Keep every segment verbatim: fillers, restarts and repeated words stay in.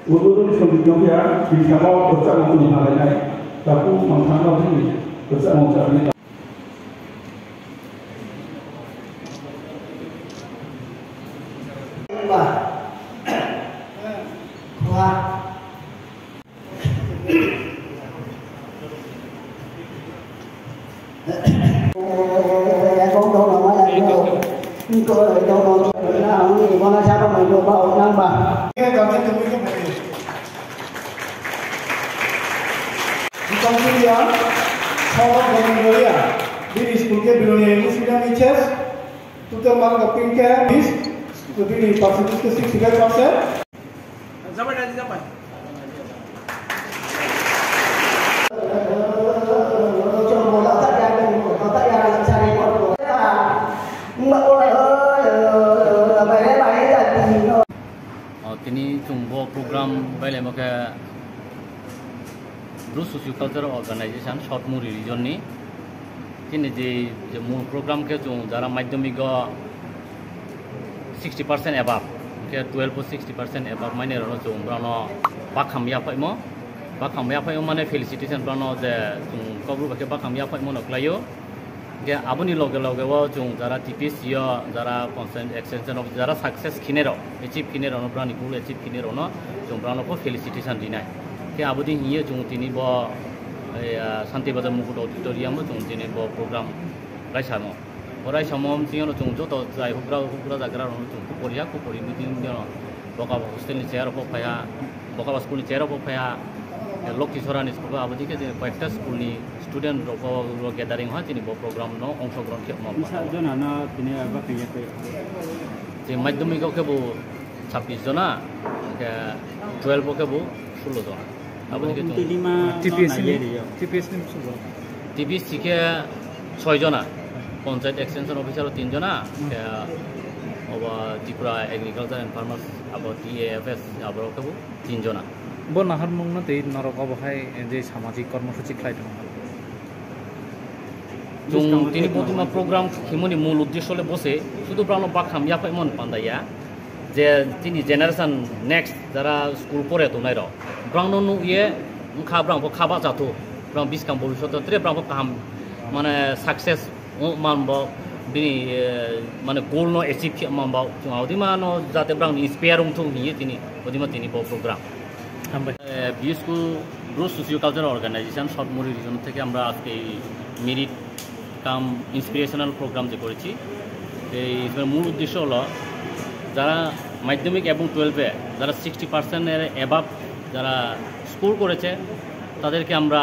Guru ni songdi jokya, bisamo kochak mangkuni halainai. Tapu mangthang no hini, kochak mangkuni. Bini school ke biloni student H S, total mark of pin ke bis, bini percentage ke sixty five percent. O, tini chwng bo program bailaimo khe Bru Socio Cultural Organization, South Muri region ni. Chini je, je mul program khe chwng jara madhyamik o sixty percent above, khe twelve o sixty percent above mane rokno chwng borokno bakham yaphaimo. Bakham yaphaimo mane felicitation borokno je chwng Kokborok bai khe bakham yaphaimo no khlaio. Hingke aboni loge loge o chwng jara T P S C o jara consent extension of jara success khine rok, achieve khine rok no, brani goal achieve khine rok no chwng brano pho felicitation rinai. Hingke aboni hingye chwng tini bo, eh, Santi Bazar Mukut Auditorium o chwng tini bo program raisamo. Bo raisamo chwng jono chwng joto jai hukra hukra jagra rok no chwng kupori ya, kupori meeting jono boka hostel ni chair rok phaiya, boka school ni chair rok phaiya, Lokhi Sora ni school o aboni khe je koyekta school ni student rok o gathering ha chini bo program no ongshogrohon khe mo. Misa jona no tini abo khe yakwi. Je madhyamik o khe bo chhabbish jona, hingke twelve o khe bo sullo jona. Abo hingke chwng tini ma T P S C ni, T P S C ni sullo. T P S C khe soi jona, Panchayat Extension Officer o tin jona, hingke obo Tripura Agriculture and Farmers abo T A F S abo khe bo tin jona. Bo naharmung no tei norok obo hai je samajik kormosuchi khlai tongo. Chwng tini bo tuma program khimoni mul uddesho le bo se, sudu borokno bakham yaphaimon panda ya, je chini generation next jara school pore tongnai rok, borokno nukye wngkha borok bo khaba chathuk, borok biskang bobishoto tere borok bo kaham mane success wng manbo bini, eh, mane goal no achieve khe manbo chwng audima no jate borokni inspire wngthok hinye tini audima tini bo program. Hambai. Eh, B S Q Bru Socio Cultural Organization South Muri region থেকে আমরা আজকে এই merit cum inspirational programme যে করেছি, এই মূল উদ্দেশ্য হলো যারা মাধ্যমিক এবং টুয়েলভে যারা সিক্সটি পার্সেন্টের অ্যাবাভ যারা স্কোর করেছে, তাদেরকে আমরা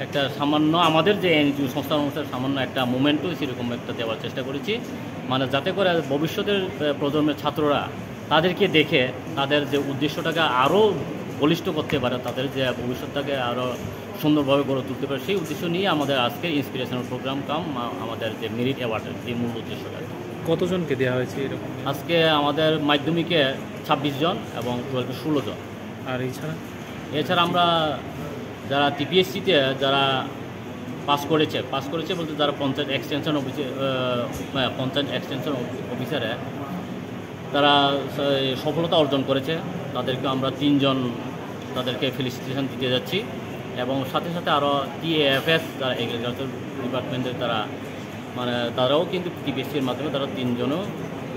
একটা সামান্য আমাদের যে এনজিও সংস্থা অনুসারে সামান্য একটা মোমেন্টো সেরকম একটা দেওয়ার চেষ্টা করেছি, মানে যাতে করে ভবিষ্যতের, আহ, প্রজন্মের ছাত্ররা তাদেরকে দেখে তাদের যে উদ্দেশ্যটাকে আরও বলিষ্ঠ করতে পারে, তাদের যে ভবিষ্যৎটাকে আরও সুন্দরভাবে গড়ে তুলতে পারে, সেই উদ্দেশ্য নিয়ে আমাদের আজকের ইন্সপিরেশনাল প্রোগ্রাম কাম আ-, আমাদের যে মেরিট অ্যাওয়ার্ডের যে মূল উদ্দেশ্যটা। কতজনকে দেওয়া হয়েছে এরকম? আজকে আমাদের মাধ্যমিকে ছাব্বিশ জন এবং টুয়েলভে ষোলো জন। আর এছাড়া? এছাড়া আমরা যারা টিপিএসসিতে যারা পাস করেছে, পাস করেছে বলতে যারা পঞ্চায়েত এক্সটেনশন অফিসে, আহ, হ্যাঁ, পঞ্চায়েত এক্সটেনশন অফি-, অফিসারে তারা স-, সফলতা অর্জন করেছে, তাদেরকে আমরা তিনজন তাদেরকে ফেলিসিটেশন দিতে যাচ্ছি। এবং সাথে সাথে আরও টিএএফএস যারা এগ্রিকালচার ডিপার্টমেন্টের তারা মানে তারাও কিন্তু টিপিএসসির মাধ্যমে তারা তিনজনও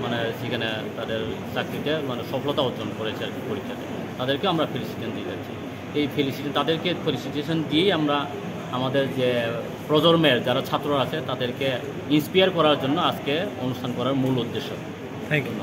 মানে সেখানে তাদের চাকরিতে মানে সফলতা অর্জন করেছে আর কি পরীক্ষাতে। তাদেরকেও আমরা ফেলিসিটেশন দিয়ে যাচ্ছি। এই ফেলিসিটেশন, তাদেরকে ফেলিসিটেশন দিয়েই আমরা আমাদের যে প্রজন্মের যারা ছাত্ররা আছে তাদেরকে ইন্সপায়ার করার জন্য আজকে অনুষ্ঠান করার মূল উদ্দেশ্য। Thank you.